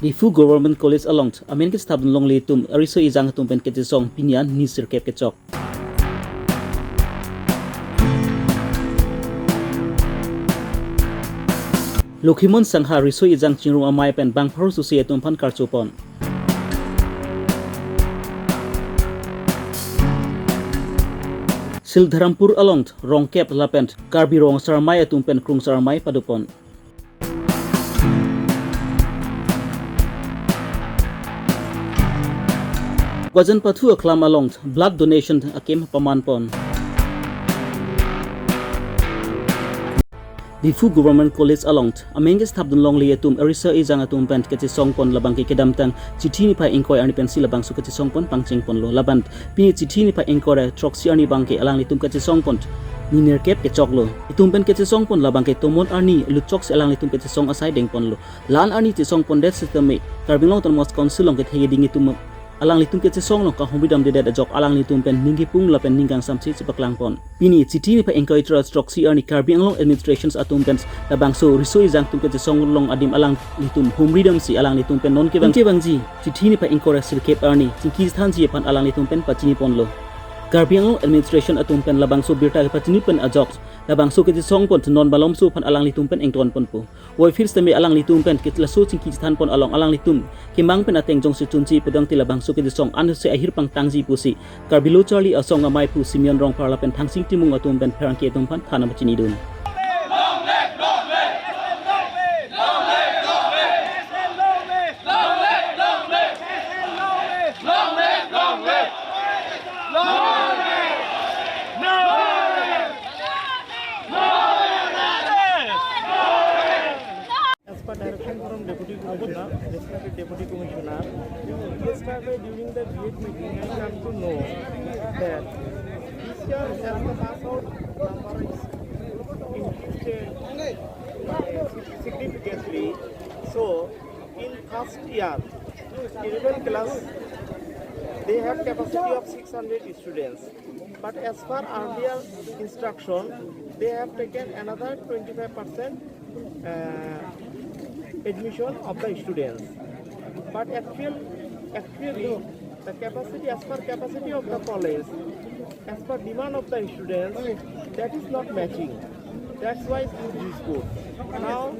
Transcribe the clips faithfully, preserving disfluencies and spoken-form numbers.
Diphu Government College along amen kethapdun longle atum ariso ejang atum pen kachesong pini arni sirkep kechok. Lokhimon Sangha riso ejang chingrum amei pen bang pharo susi atum aphan karchopon. Sildharampur along rongkep lapen Karbi Rong Asar Amei atum pen Krung Asar Amei padopon. Wajan Pathu aklam along blood donation akim pamanpon. Diphu Government College along amen kethapdun longle atum ariso ejang atum pen kachesongpon labangke kedamtang chithi niphai ingkoi arni pensi labangso kachesongpon pangchengponlo lapen pini chithi niphai ingkoi ra throksi arni abangke alanglitum kachesongpon ni nerkep kechoklo. Itum pen kachesongpon labangke tomon arni lutchoksi alanglitum kachesong asai dengponlo. La-an arni chesongpondet sitame Karbi Anglong Autonomous Council along kethe keding atum alanglitum kachesong along kahumri damdedet ajok alanglitum pen ning kipung lapen ning kangsamsi chepaklangpon. Pini chithi niphai ingkoi ra throksi arni Karbi Anglong Administration atum pen labangso riso ejang atum kachesong along adim alanglitum humri damsi alanglitum pen non kevang kevangji chithi niphai ingkoi ra sirkep arni chingki chethanji aphan alanglitum pen pachiniponlo. Karbi Anglong Administration atum pen labangso birta kepachini pen ajok labangso kachesongpon non malomso aphan alanglitum pen ingtonponpo. Voiphir sitame alanglitum pen ke laso chingki chethanpon along alanglitum kemang pen ateng jongsi chunji pudangte labangso kachesong ansi ahir pangtangji pusi Karbi Lo Charli Asong ameiphu Simeon Rongphar lapen Thangsing Timung atum pen pherangke atum aphan than pachinidun. As per direction from Deputy Commissioner, Respected Deputy Commissioner, yesterday during the B Ed meeting, I come to know that this year as the pass out number is increased significantly. So, in first year, eleven class, they have capacity of six hundred students. But as per earlier instruction, they have taken another twenty-five percent uh, admission of the students. But actual, actually, the capacity, as per capacity of the college, as per demand of the students, that is not matching. That's why this dispute. Now,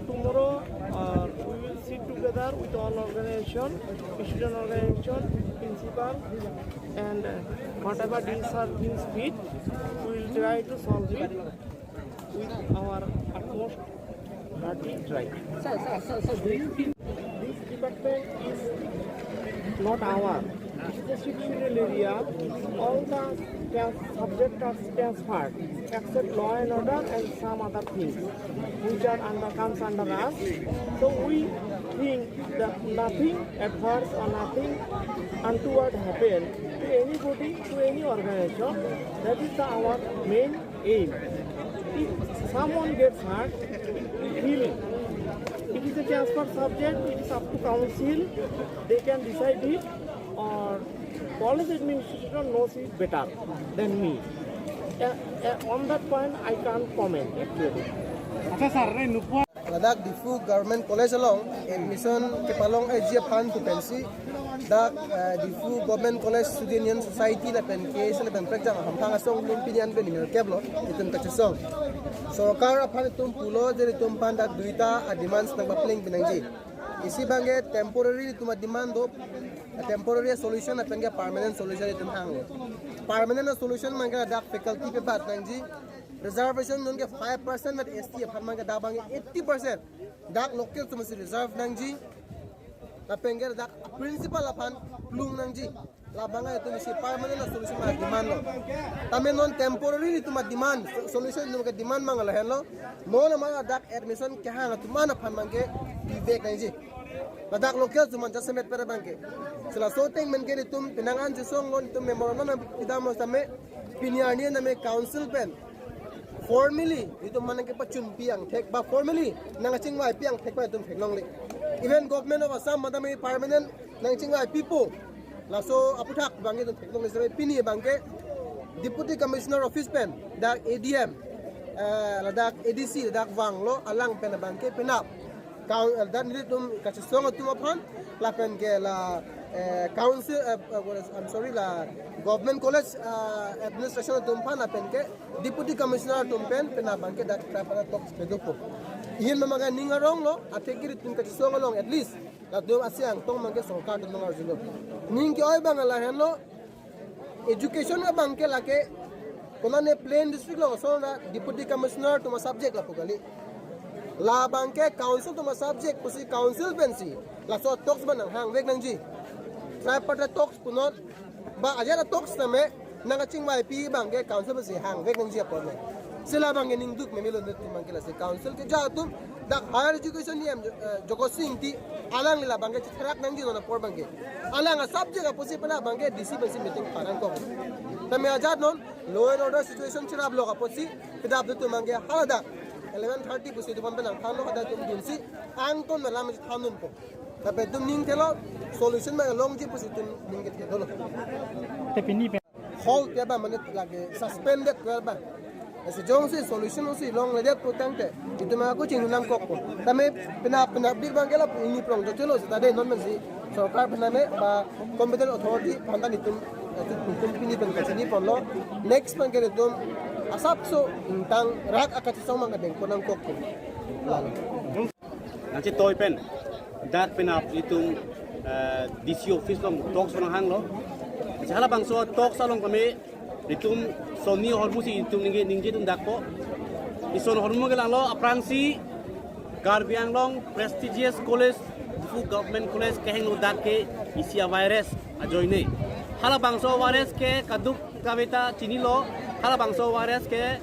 tomorrow, uh, we will sit together with all organization, student organization, principal, and uh, whatever these are things fit, we will try to solve it with our utmost hearty try. Sir, sir, sir, sir, do you think this department is not our? It is a six schedule area. All the trans- subjects are transferred, except law and order and some other things, which are under, comes under us. So we think that nothing adverse or nothing untoward happen to anybody, to any organization. That is the, our main aim. If someone gets hurt, we feel it. It is a transfer subject, it is up to council, they can decide it, or college administration knows it better than me. Uh, uh, on that point, I can't comment actually. আচ্ছা স্যার, এই নুপুয়া Ladak Diphu Government College along admission kepalong eji aphan pu pensi dak, eh, Diphu Government College Student Union Society lapen K S A lapen prekjang ahamphang asong atum pini an pen ni nerkep lo itum kachesong. Sorkar aphan itum pulo je itum aphan dak duita a-demands nangpapling pinangji. Isi abangke temporary itum a-demand do, temporary solution lapen ke permanent solution itum hang. Permanent solution abangke dak faculty pebat nangji. Reservation nonke five percent mat S T aphan abangke dak abangke eighty percent. Dak local atum si reserve nangji. Lapen ke dak principal aphan plung nangji. Labang itum isi permanent solution ma demand lo. Tame non temporary itum a-demand, so-, solution itum ke demand abang lahenlo. Non ama dak admission kehang atum an aphan abangke pivek nangji. Ladak local atum an jasemet pere abangke. Sila so ateng men ke itum penang an chesong lo, itum memorandum nangpidamlo tame pini arni tame council pen formally itum mane kepachunpi angthek ba formally nangchingvaipi angthek ba itum theklongle. Even Government of Assam madam e permanent nangchingvaipipo. Laso aputhak abangke itum theklongle sebe pini abangke Deputy Commissioner Office pen dak A D M, eh, ladak A D C dak vanglo alang pen abangke penap Coun-, eh, dan nelitum kachisong atum aphan, lapen ke la, eh, council, eh, eh, what is, I'm sorry, la government college, eh, administration atum aphan, lapen ke deputy commissioner atum pen, penap abangke dak tripartite talks kedopo. Ihin mama ke ning aronglo, atheke nelitum kachisong along, at least latum asi angtong abangke sorkar atum nang arjulo. Ning ke-oi abang lahenlo, education abangke lake, konane plain district along ason ra deputy commissioner atum asubject lapu kali. La abangke council atum asubject pusi council pensi laso talks abang nanghangvek nangji. Tripartite talks punon, ba ajat a-talks tame nangkachingvaipi abangke council pensi hangvek nangji apot le. Si la abangke ningduk memelo, nelitum abangke lasi council keja atum, dak higher education E M Jo-, eh, Jokosing Ingti, alangli la abangke chitherak nangji non apor abangke. Alang asubject apotsi penap abangke D C pensi meeting parang kok. Tame ajat non law and order situation chirap lok apotsi penap nelitum abangke haladak eleven thirty pusi itum pen nangthanlo, hadak itum dunsi angton alam thandunpo. Tapi itum ning thelo, solution abang longji pusi itum ning kethelo. Te pini pen hall ke ba mane lake suspended ke ba. Ese jongsi solution si longledet pu tangte, itum ako chinglu nangkokpo. Tame penap, penap dik abangke lapu ingni prong jojolo seta de, non pensi sorkar pename ba competent authority aphan ta nelitum, eh, nelitum pini pen kachini ponlo. Next abangke nelitum asapso ingtang rak akachisong abang kedeng ko nangkokpo. Lalo. Nangchetoi pen, dak penap itum, eh, D C office along talks nanghanglo. Hala bangso talks along kami itum sonni ahormu si itum ningje, ningje itum dakpo. Ison ahormu kelanglo, aphrangsi Karbi Anglong prestigious college, Diphu Government College kehingno dak ke isi a-virus ajoine. Hala bangso virus ke kaduk kaveta chinilo, hala bangso virus ke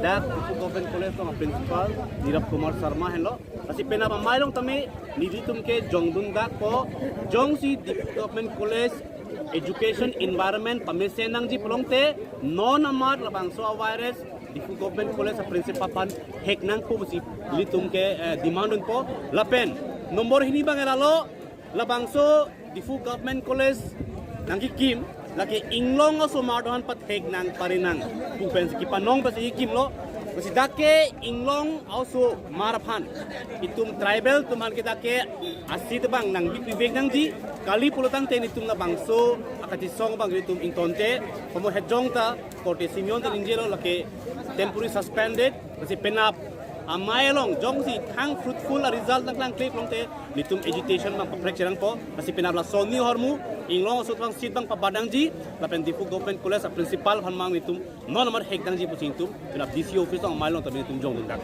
dak Diphu Government College along principal Nirab Kumar Sharma henlo. Lasi penap amei along tame nelitum ke jongdun dakpo, jongsi Diphu Government College education environment pamesen nangji pulote, non amat labangso a-virus Diphu Government College a-principal aphan hek nangpo pusi nelitum ke, eh, demand dunpo. Lapen number hini abang lalo, labangso Diphu Government College nangkikim, lake inglong osomar do-an pathek nang pare nang pu pensi kipanong pensi kikimlo. Lasi dak ke inglong osomar aphan, itum tribal atum aphan ke dak ke aseat abang nangbi pivek nangji, kali pulo tangte nelitum labangso akachisong abang nelitum ingtonte, komo hejong ta korte Simeon ta ningjelo, lake temporary suspended. Lasi penap amei along jongsi thang fruitful a-result nangklangkle pulote nelitum agitation abang paprek cherangpo. Lasi penap la sonni ahormu, inglong aso abang seat abang pabat nangji, lapen Diphu Government College a-principal aphan abang nelitum non amat hek nangji pusi nelitum penap D C office along amei along tame nelitum jongdun dak.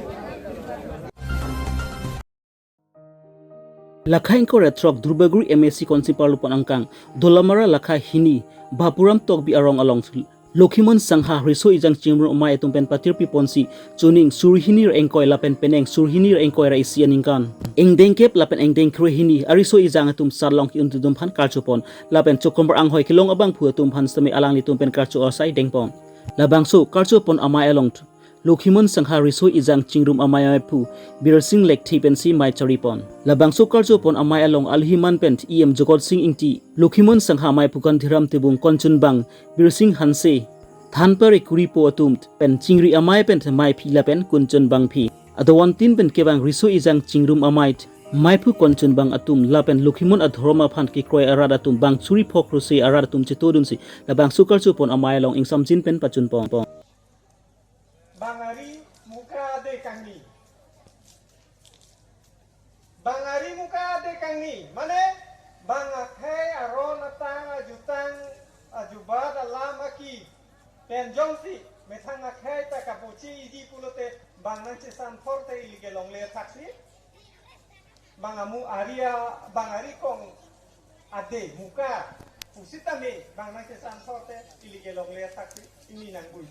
Lakha ingkoi ra throk Durbagori M A C constituency arlo pon angkang, Dolamara lakha hini, Bapuram Tokbi arong along, Lokhimon Sangha Riso Ejang Chingrum Amei atum pen patirpi ponsi, chuning suri hini ra ingkoi lapen penang suri hini ra ingkoi ra isi aningkan, ingdeng kep lapen ingdeng kre hini ariso ejang atum sarlong ki-un atum aphan karchopon, lapen Chokombar anghoi kelong abangphu atum aphan sitame alanglitum pen karcho asai dengpon. Labangso karchopon amei along Lokhimon Sangha Riso Ejang Chingrum Amei ameiphu Birsing Lekthe pensi mei charipon. Labangso karchopon amei along alohi man pen E M Jogot Sing Ingti, Lokhimon Sangha ameiphu Gandhiram Tebung, konchunbang Birsing Hanse, thanpare kuripo atum pen chingri amei pen meiphi lapen konchunbangpi. Adovan tin pen kevang Riso Ejang Chingrum Amei meiphu konchunbang atum lapen Lokhimon adhorom aphan kekroi arat atum bang suri phok ruse arat atum chetodunsi labangso karchopon amei along ingsamjin pen pachunpon. Bang ari muka ade kangni. Bang ari muka ade kangni. Mane bang akhei aron atang ajutang ajubat alam aki pen jongsi methang akhei ta kapochi iji pulote bang nangchesan thorte ili ke longle thaksi. Bang amu ari a, bang ari kong ade muka pusitame bang nangchesan thorte ili ke longle thaksi, ili nangbui.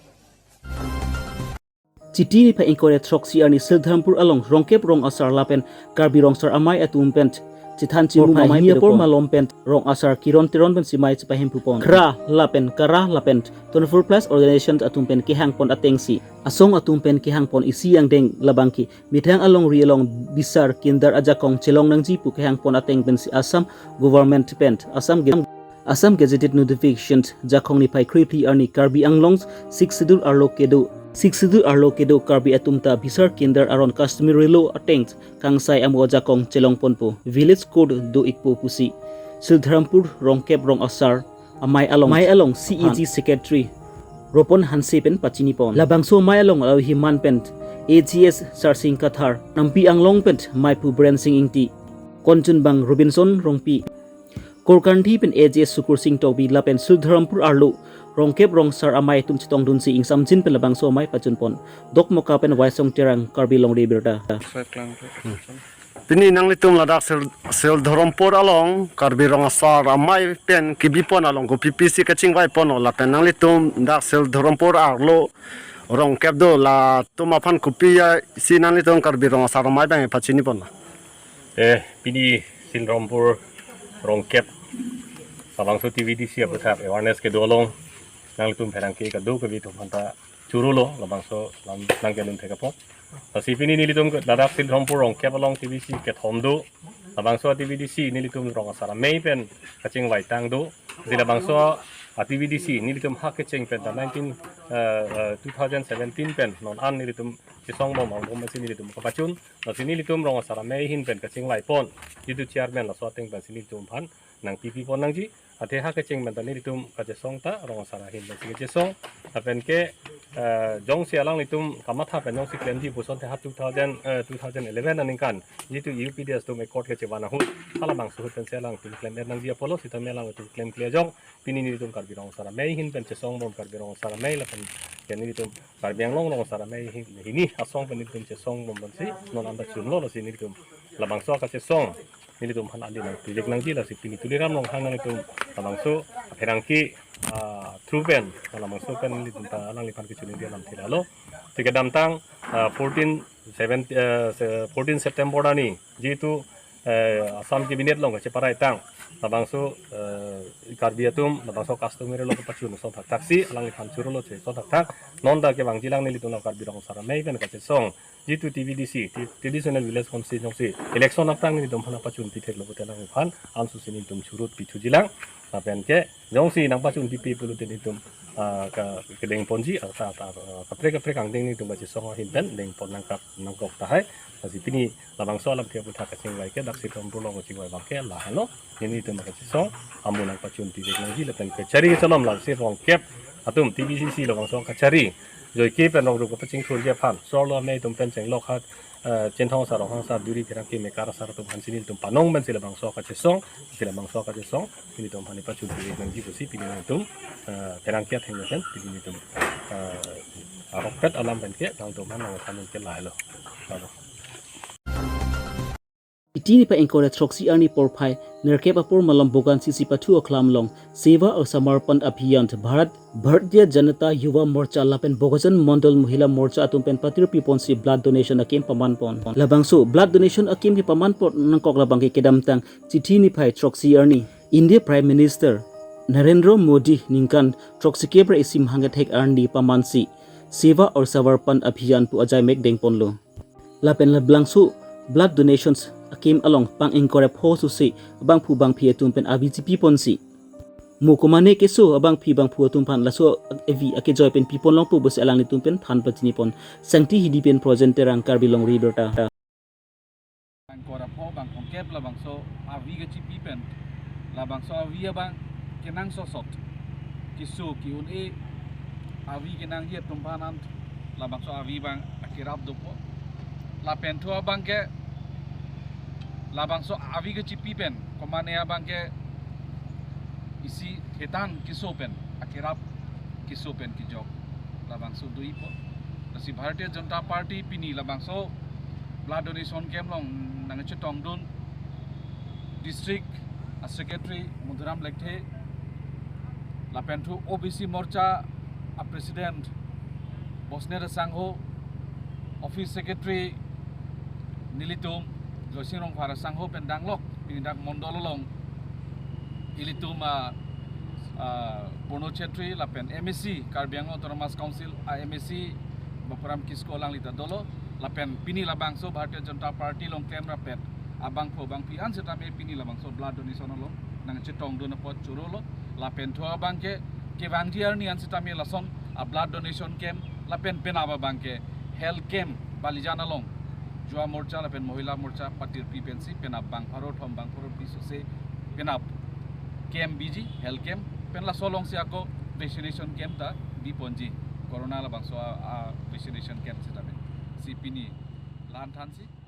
Chiti niphai ingkoi ra throksi arni Sildharampur along Rongkep rong asar lapen Karbi Rongsar Amei atum pen chethan chimum amei hini apor malom pen rong asar Kiron Teron pensi mei chepahemphu pon. Khra lapen Kara lapen twenty-four plus organization atum pen kehangpon atengsi asong atum pen kehangpon isi angdeng labangke methang alongri along bisar kindar ajakong chelong nangji pu kehangpon ateng pensi Assam government pen Assam ge-, Assam Gazetted Notification jakong niphai krephli arni Karbi Anglong Sixth Schedule arlo kedo Sixth Schedule arlo kedo Karbi atum ta bisar kendra aron customary law ateng kangsai amo ajakong chelongponpo, village court do-ikpo pusi Sildharampur Rongkep Rong Asar Amei along, Amei along C E G Secretary Ropon Hanse pen pachinipon. Labangso amei along alohi man pen A G S Sarsing Kathar, Nampi Anglong pen Maipu Biren Sing Ingti, Kanchanbang Robinson Rongpi, Korkanthi pen A G S Sukur Sing Tokbi lapen Sildharampur arlo Rongkep Rong Asar Amei atum chetongdunsi ingsamjin pen labangso amei pachunpon. Dokmoka pen Waisong Terang, Karbi Longri Abirta. Pini nanglitum ladak Sil-, Sildharampur along Karbi Rong Asar Amei pen kebipon along kopi pisi kachingvaiponlo lapen nanglitum dak Sildharampur arlo Rongkep do latum aphan kopi-isi nanglitum Karbi Rong Asar Amei abang pachiniponlo? Eh, pini Sildharampur Rongkep labangso T V D C aputhak awareness kedo along nanglitum pherangke kadokave atum aphanta chorolo labangso lam nangkelun thek apot. Lasi pini nelitum ladak Sildharampur Rongkep along T V C kethom do. Labangso T V D C nelitum Rong Asar Amei pen kachingvaitang do. Di labangso a T V D C nelitum ha kecheng pen ta nineteen, eh, eh, two thousand seventeen pen non an nelitum chesongbom angbom si nelitum kapachun. Lasi nelitum Rong Asar Amei ahin pen kachingvaipon. Jitu chairman laso ateng pensi nelitum aphan nangpipipon nangji. Athe ha kecheng pen ta nelitum kachesong ta Rong Asar ahin pensi kachesong. Lapen ke, eh, jongsi alanglitum kamatha pen jongsi klemji puson the ha two thousand, eh, two thousand eleven aningkan jitu U P D S atum accord kechevan ahut halabangso ahut pensi alangtum klem-et nangji apotlo sitame alangtum klemkle ajok pini nelitum Karbi Rong Asar Amei ahin pen chesongbom, Karbi Rong Asar Amei lapen ke nelitum Karbi Anglong Rong Asar Amei ahin, hini asong pen nelitum chesongbom pensi non anta chunlo, lasi nelitum labangso kachesong nelitum aphan andi nangpijek nangji, lasi pini Tuliram Ronghang nanglitum labangso pherangke, ah, through pen labangso pen nelitum ta alangliphan kechun nangji alam thilalo. Ti kedamtang, ah, fourteen, seven, eh, se-, fourteen September arni jitu, eh, Assam Cabinet along kacheparaitang labangso, eh, Karbi atum labangso customary law kapachun ason thakthaksi alangliphan chorolo che ason thakthak non ta kevangjilang nelitum la Karbi Rong Asar Amei pen kachesong jitu T V D C, Ti-, Traditional Village Council jongsi election aphrang nelitum aphan pachun pitheklo pulote alangliphan ansu si nelitum churut pithujilang. Lapen ke jongsi nangpachun pipe pulote nelitum, ah, ka, kedengponji, ah, ta, ta, ah, kaprek kaprek angdeng nelitum kachesong ahin pen dengpon nangkok nangkok tahai. Lasi pini labangso alamthe aputhak kachingvai ke dak Sildharampur along kachingvai abang ke lahelo. Nelitum kachesong amu nangpachun pijek nangji lapen kachari kachelom lasi Rongkep atum T V C C labangso kachari joike pen rong rup kapachingthurji aphan sorlo amei atum pen chenglok hat, eh, Chinthong Asar Ronghang Asar Duri pherangke Mekar Asar atum aphan si nelitum panong pensi labangso kachesong, si labangso kachesong nelitum aphan pachun pijek nangji pusi pini nangtum, eh, pherangke atheng pen pini nelitum, eh, arokpet alam pen ke nangtum aphan nangthan ke lahelo. Lalo. Iti niphai ingkoi ra throksi arni porphai nerkep apor malom Bogansisi pathu aklam along Seva aur Samarpan Abhiyan Bharat, Bharatiya Janata Yuva Morcha lapen Bokajan Mandal Mahila Morcha atum pen patir piponsi blood donation akim pamanpon. Labangso blood donation akim kepamanpon nangkok labang ke kedamtang chithi niphai throksi arni India Prime Minister Narendra Modi ningkan throksi kep ra isi amahang kethek arni pamansi Seva aur Samarpan Abhiyan pu ajaimek dengponlo. Lapen labangso blood donations akim along pang ingkoi ra pho susi abangphu bangphi atum pen avi chipiponsi mo komane keso abangphi bangphu atum aphan laso avi akejoi pen pipon longpo pusi alanglitum pen than pachinipon. Sangti Hidi pen Projen Terang, Karbi Longri Abirta. Ingkoi ra pho bang thomkep labangso avi kachipi pen labangso avi abang kenangsot sot keso ke-un-e avi kenangji atum aphan an labangso avi abang akerap dopo. Lapen thu abang ke labangso avi kachipi pen komane abang ke isi hetan keso pen akerap keso pen kejok labangso doipo. Lasi Bharatiya Janata Party pini labangso blood donation camp along nangchetongdun district a secretary Madhuram Lekthe lapen thu O B C Morcha a president Bosner Sangho, office secretary nelitum Joysing Rongphar Sangho pen danglok pini dak mondol along ilitum a, a, Purno Chetri lapen M A C Karbi Anglong Autonomous Council a M A C Bapuram Kisko alangli ta dolo lapen pini labangso Bharatiya Janata Party along klem rapet abangphu bangphi an setame pini labangso blood donation along nangchetongdun apot chorolo lapen thu abang ke kevangji arni an setame lason a blood donation camp Lapen penap abang ke health camp Balijan along Yuva Morcha lapen Mahila Morcha patirpi pensi penap bang pharo thom bang pharo phli sose penap camp biji, health camp pen laso alongsi ako vaccination camp ta biponji, corona labangso a, a vaccination camp sitame. Si pini la-an thansi.